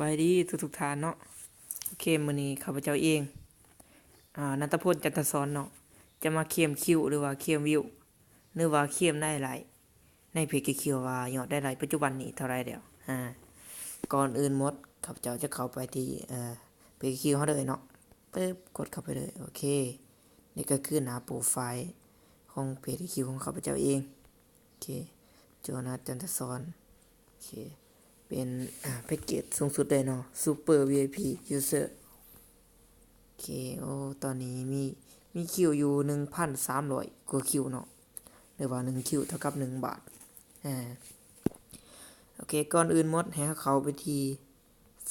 ບາຍດີທຸກໆທ່ານເນາະ. ໂອເຄ ມື້ນີ້ຂ້າພະເຈົ້າເອງ ອາ ນັດຕະພົນ ຈັນທະສອນເນາະ ຈະມາເຄມຄິວ ຫຼືວ່າເຄມວິວ ຫຼືວ່າເຄມລາຍໄດ້ໃນເພຈຄິວຄິວ ວ່າຍອດລາຍໄດ້ປັດຈຸບັນນີ້ເທົ່າໃດແລ້ວ. ອາ ກ່ອນອື່ນໝົດ ຂ້າພະເຈົ້າຈະເຂົ້າໄປທີ່ ເອີ ເພຈຄິວຄິວເຮົາເລີຍເນາະ. ປຶບ ກົດເຂົ້າໄປເລີຍ. ໂອເຄ ນີ້ກໍຄືໜ້າໂປຣໄຟລ໌ຂອງເພຈຄິວຄິວຂອງຂ້າພະເຈົ້າເອງ. ໂອເຄ ໂຈນັດ ຈັນທະສອນ. ໂອເຄ ເປັນ ອາ ແພັກເກດສູງສຸດເລີຍເນາະ Super ວີໄອພີ User. ໂອເຄ ໂອ້ ຕອນນີ້ມີ ມີຄິວຢູ່ໜຶ່ງພັນສາມຮ້ອຍກວ່າຄິວເນາະ ຫຼືວ່າໜຶ່ງຄິວເທົ່າກັບໜຶ່ງບາດ. ອາ ໂອເຄ ກ່ອນອື່ນໝົດໃຫ້ເຮົາເຂົ້າໄປທີ່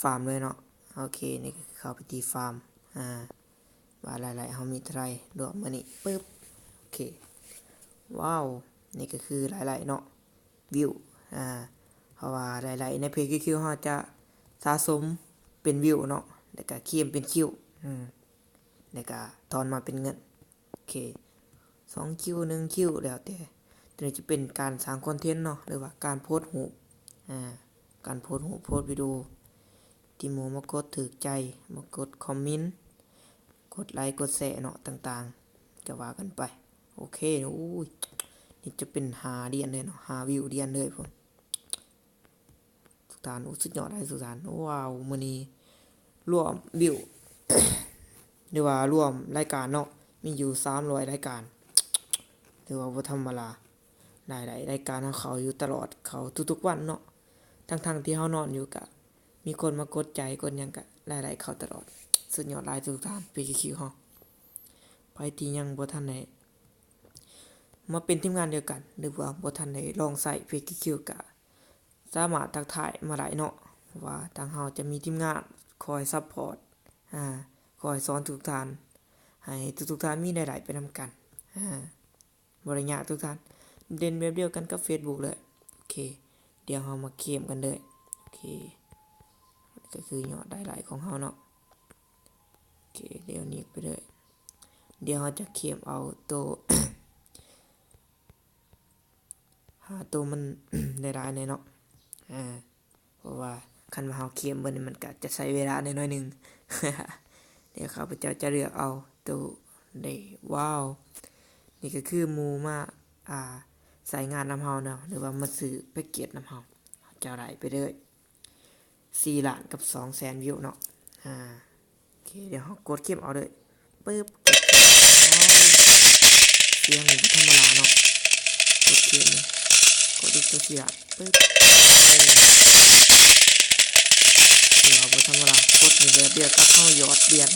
ຟາມເລີຍເນາະ. ໂອເຄ ນີ້ກໍເຂົ້າໄປທີ່ຟາມ ອາ ວ່າລາຍໄດ້ເຮົາມີເທົ່າໃດລວມມື້ນີ້. ປຶບ ໂອເຄ ວ້າວ ນີ້ກໍຄືລາຍໄດ້ເນາະ ວິວ ອາ ເພາະວ່າລາຍໄດ້ໃນເພຈຄິວຄິວເຮົາຈະສະສົມເປັນວິວເນາະ ແລ້ວກໍເຄມເປັນຄິວ ອືມ ແລ້ວກໍຖອນມາເປັນເງິນ. ໂອເຄ ສອງຄິວ ໜຶ່ງຄິວ ແລ້ວແຕ່. ຕົວນີ້ຈະເປັນການສ້າງຄອນເທັນເນາະ ຫຼືວ່າການໂພສຮູບ ອາ ການໂພສຮູບ ໂພສວິດີໂອ ທີ່ໝູ່ມາກົດຖືກໃຈ ມາກົດຄອມເມັນ ກົດໄລ ກົດແຊເນາະ ຕ່າງໆ ກໍວ່າກັນໄປ. ໂອເຄ ໂອ້ຍ ນີ້ຈະເປັນຫ້າຫຼຽນເລີຍເນາະ ຫ້າວິວຫຼຽນເລີຍພຸ້ນ. ທຸກທ່ານ ໂອ້ ສຸດຍອດຫຼາຍທຸກທ່ານ. ວ້າວ ມື້ນີ້ລວມວິວ ຫຼືວ່າລວມລາຍການເນາະ ມີຢູ່ສາມຮ້ອຍລາຍການ ຖືວ່າບໍ່ທຳມະດາ. ລາຍໄດ້ ລາຍການເຮົາເຂົ້າຢູ່ຕະຫຼອດ ເຂົ້າທຸກໆວັນເນາະ ທັງໆທີ່ເຮົານອນຢູ່ກະມີຄົນມາກົດໃຈກົດຫຍັງ ກະລາຍໄດ້ເຂົ້າຕະຫຼອດ. ສຸດຍອດຫຼາຍທຸກທ່ານ ເພຈຄິວຄິວເຮົາ. ໃຜທີ່ຍັງບໍ່ທັນໄດ້ມາເປັນທີມງານດຽວກັນ ຫຼືວ່າບໍ່ທັນໄດ້ລອງໃຊ້ເພຈຄິວຄິວ ກະ ສາມາດທັກທາຍມາໄດ້ເນາະ ວ່າທາງເຮົາຈະມີທີມງານຄອຍຊັບພອດ ອາ ຄອຍສອນທຸກທ່ານ ໃຫ້ທຸກໆທ່ານມີລາຍໄດ້ໄປນຳກັນ ອາ ບໍ່ໄດ້ຍາກທຸກທ່ານ ເດັ່ນແບບດຽວກັນກັບເຟສບຸກເລີຍ. ໂອເຄ ດຽວເຮົາມາເຄມກັນເລີຍ. ໂອເຄ ກໍຄືຍອດລາຍໄດ້ຂອງເຮົາເນາະ. ໂອເຄ ດຽວນີ້ໄປເລີຍ ດຽວເຮົາຈະເຄມເອົາໂຕ ຫາໂຕມັນໄດ້ຫຼາຍແດ່ເນາະ ອາ ເພາະວ່າຄັນວ່າເຮົາເຄມເບິດນີ້ ມັນກະຈະໃຊ້ເວລາແດ່ໜ້ອຍໜຶ່ງ. ດຽວຂ້າພະເຈົ້າຈະເລືອກເອົາໂຕໄດ້. ວ້າວ ນີ້ກໍຄືໝູ່ມາ ອາ ໃຊ້ງານນຳເຮົາເນາະ ຫຼືວ່າມາຊື້ແພັກເກດນຳເຮົາ ເຈົ້າໄດ້ໄປເລີຍ ສີ່ລ້ານກັບສອງແສນວິວເນາະ. ອາ ໂອເຄ ດຽວເຮົາກົດເຄມເອົາເລີຍ. ປຶບ ສຽງນີ້ບໍ່ທຳມະດາເນາະ ກົດເຄມນີ້ ກົດອີກຕົວທີ່ລະ ປຶບ ຖືວ່າບໍ່ທຳມະດາ. ກົດນີ້ແບບດຽວກັບເຮົາຫຍອດຫຼຽນ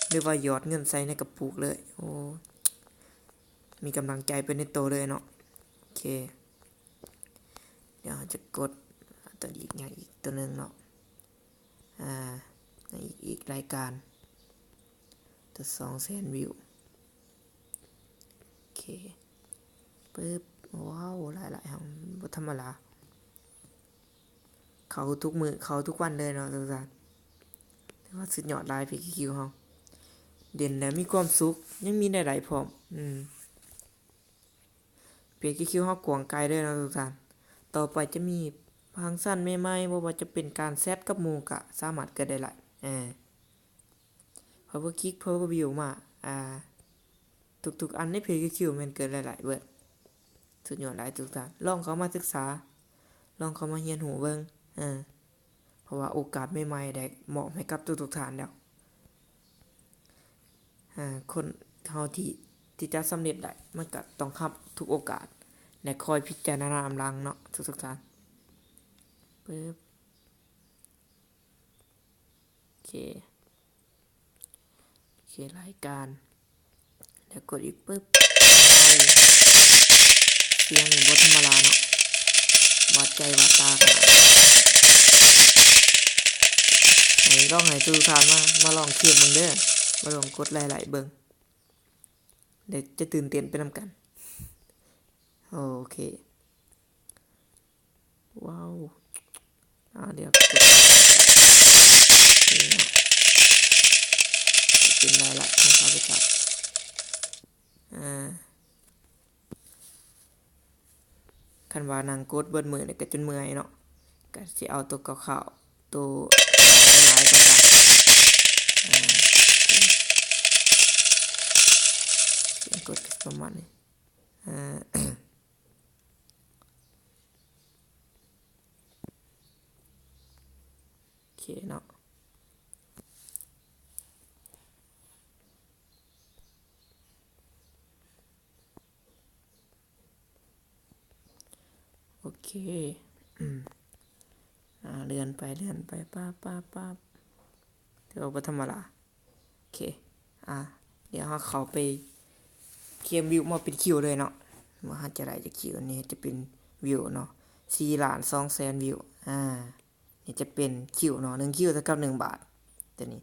ຫຼືວ່າຫຍອດເງິນໃສ່ໃນກະປຸກເລີຍ. ໂອ້ ມີກຳລັງໃຈໄປໃນໂຕເລີຍເນາະ. ໂອເຄ ດຽວເຮົາຈະກົດຕົວອີກຫຍັງອີກຕົວໜຶ່ງເນາະ ອາ ອີກ ອີກລາຍການ ຕົວສອງແສນວິວ. ໂອເຄ ປຶບ ວ້າວ ລາຍໄດ້ເຮົາບໍ່ທຳມະດາ ເຂົ້າທຸກມື້ ເຂົ້າທຸກວັນເລີຍເນາະທຸກທ່ານ. ຖືວ່າສຸດຍອດຫຼາຍ ເພຈຄິວຄິວເຮົາ ເດັ່ນແລ້ວມີຄວາມສຸກ ຍັງມີລາຍໄດ້ພ້ອມ. ອືມ ເພຈຄິວຄິວເຮົາກວ້າງໄກເດີເນາະທຸກທ່ານ. ຕໍ່ໄປຈະມີຟັງຊັນໃໝ່ໆ ບໍ່ວ່າຈະເປັນການແຊັດກັບໝູ່ກະສາມາດເກີດໄດ້ຫຼາຍ. ເອີ ພາວເວີຄິກ ພາວເວີວິວ ມາ ອາ ທຸກໆອັນໃນເພຈຄິວຄິວແມ່ນເກີດໄດ້ຫຼາຍເບີດ. ສຸດຍອດຫຼາຍທຸກທ່ານ. ລອງເຂົ້າມາສຶກສາ ລອງເຂົ້າມາຮຽນຮູ້ເບິ່ງ. ເອີ ເພາະວ່າໂອກາດໃໝ່ໆໄດ້ມອບໃຫ້ກັບທຸກໆທ່ານແລ້ວ. ອາ ຄົນເຮົາທີ່ ທີ່ຈະສຳເລັດໄດ້ ມັນກະຕ້ອງຮັບທຸກໂອກາດ ແລະ ຄອຍພິຈາລະນານຳຫຼັງເນາະ ທຸກໆທ່ານ. ປຶບ ໂອເຄ ໂອເຄ ລາຍການ ແລ້ວກົດອີກປຶບ ວ້າວ ສຽງນີ້ບໍ່ທຳມະດາເນາະ ບາດໃຈບາດຕາຂະໜາດ. ໃຫ້ລອງໃຫ້ທຸກທ່ານມາ ມາລອງເຄມເບິ່ງເດີ ມາລອງກົດໄລ້ໆເບິ່ງ ແລ້ວຈະຕື່ນເຕັ້ນໄປນຳກັນ. ໂອເຄ ວ້າວ ອາ ດຽວເປັນລາຍໄດ້ຂອງຂ້າພະເຈົ້າ. ອາ ຄັນວ່ານັ່ງກົດເບິດມື້ນີ້ກໍຈົນເມື່ອຍເນາະ ກໍຊິເອົາໂຕເກົ່າໆ ໂຕ ໄປກ່ອນຊະ. ອ່າ ໂອເຄ ສຽງກົດກໍປະມານນີ້. ອ່າ ໂອເຄເນາະ. ໂອເຄ ອືມ ອ່າ ເລື່ອນໄປ ເລື່ອນໄປ ປາບ ປາບ ປາບ ຖືວ່າບໍ່ທຳມະດາ. ໂອເຄ ອ່າ ດຽວເຮົາເຂົ້າໄປເຄມວິວມາເປັນຄິວເລີຍເນາະ ວ່າເຮົາຈະໄດ້ຈັກຄິວ. ນີ້ຈະເປັນວິວເນາະ ສີ່ລ້ານສອງແສນວິວ. ອ່າ ນີ້ຈະເປັນຄິວເນາະ ໜຶ່ງຄິວເທົ່າກັບໜຶ່ງບາດ. ຕົວນີ້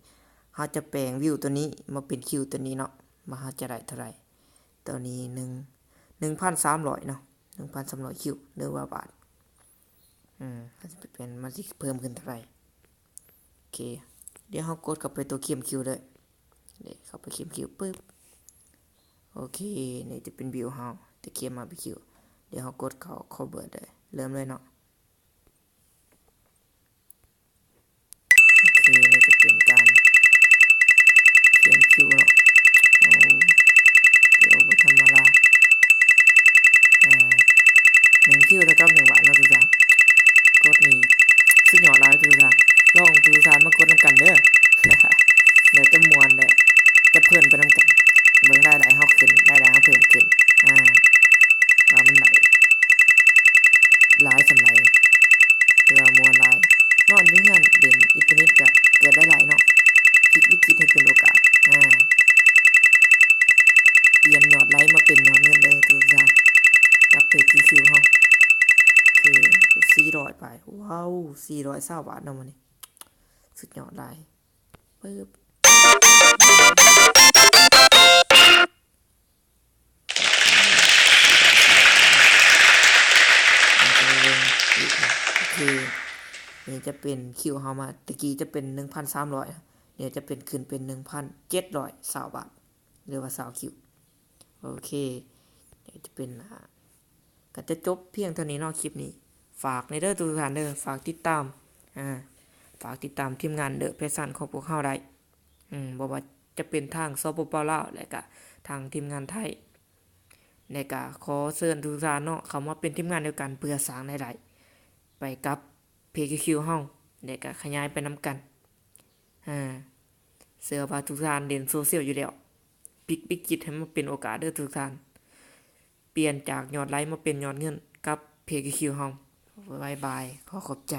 ເຮົາຈະແປງວິວຕົວນີ້ມາເປັນຄິວຕົວນີ້ເນາະ ວ່າເຮົາຈະໄດ້ເທົ່າໃດ. ຕົວນີ້ໜຶ່ງ ໜຶ່ງພັນສາມຮ້ອຍເນາະ ໜຶ່ງພັນສາມຮ້ອຍຄິວ ຫຼືວ່າບາດ. ອືມ ເຮົາຈະໄປເປັນ ມັນຊິເພີ່ມຂຶ້ນເທົ່າໃດ. ໂອເຄ ດຽວເຮົາກົດເຂົ້າໄປຕົວເຄມຄິວເລີຍ. ນີ້ເຂົ້າໄປເຄມຄິວປຶບ. ໂອເຄ ນີ້ຈະເປັນວິວເຮົາ ຈະເຄມມາເປັນຄິວ. ດຽວເຮົາກົດເຂົ້າ convert ເລີຍ ເລີ່ມເລີຍເນາະ. ໂອເຄ ນີ້ຈະເປັນການເຄມຄິວເນາະ. ໂອ້ ຖືວ່າບໍ່ທຳມະດາ. ອ່າ ໜຶ່ງຄິວເທົ່າກັບໜຶ່ງບາດເນາະທຸກທ່ານ. ກົດນີ້ສຸດຍອດຫຼາຍທຸກທ່ານ. ລອງທຸກທ່ານມາກົດນຳກັນເດີ. ແລ້ວຈະມ່ວນ ແລະ ຈະເພີນໄປນຳກັນ. ເບິ່ງລາຍໄດ້ເຮົາຂຶ້ນ ລາຍໄດ້ເຮົາເພີ່ມຂຶ້ນ. ອ່າ ວ່າມັນໄດ້ຫຼາຍສ່ຳໃດ. ຖືວ່າມ່ວນຫຼາຍ. ນອນຢູ່ເຮືອນຫຼິ້ນອິນເຕີເນັດກໍເກີດລາຍໄດ້ເນາະ. ພລິກວິກິດໃຫ້ເປັນໂອກາດ. ອ່າ ປ່ຽນຍອດໄລມາເປັນຍອດເງິນເດີທຸກທ່ານ ກັບເພຈຄິວຄິວເຮົາ. ໂອເຄ ເປັນສີ່ຮ້ອຍປາຍ. ວ້າວ ສີ່ຮ້ອຍຊາວບາດເນາະມື້ນີ້ ສຸດຍອດຫຼາຍ. ປຶບ ໂອເຄ ນີ້ຈະເປັນຄິວເຮົາມາ ຕະກີ້ຈະເປັນໜຶ່ງພັນສາມຮ້ອຍ ດຽວຈະເປັນ ຂຶ້ນເປັນໜຶ່ງພັນເຈັດຮ້ອຍຊາວບາດ ຫຼືວ່າຊາວຄິວ. ໂອເຄ ດຽວຈະເປັນ ອ່າ ກໍຈະຈົບພຽງເທົ່ານີ້ເນາະ ຄລິບນີ້. ຝາກແດ່ເດີທຸກທ່ານເດີ ຝາກຕິດຕາມ ອ່າ ຝາກຕິດຕາມທີມງານເດີແພດຊັນຂອງພວກເຮົາໄດ້ ອືມ ບໍ່ວ່າຈະເປັນທາງ ສປປ ລາວ ແລະກະທາງທີມງານໄທ. ແລະກະຂໍເຊີນທຸກທ່ານເນາະ ເຂົ້າມາເປັນທີມງານດຽວກັນ ເພື່ອສ້າງລາຍໄດ້ໄປກັບເພຈຄິວຄິວເຮົາ ແລະກະຂະຫຍາຍໄປນຳກັນ. ອ່າ ເຊື່ອວ່າທຸກທ່ານຫຼິ້ນໂຊຊຽວຢູ່ແລ້ວ ພລິກວິກິດໃຫ້ມັນເປັນໂອກາດເດີທຸກທ່ານ. ປ່ຽນຈາກຍອດໄລມາເປັນຍອດເງິນກັບເພຈຄິວຄິວເຮົາ. ບາຍບາຍ ຂໍຂອບໃຈ.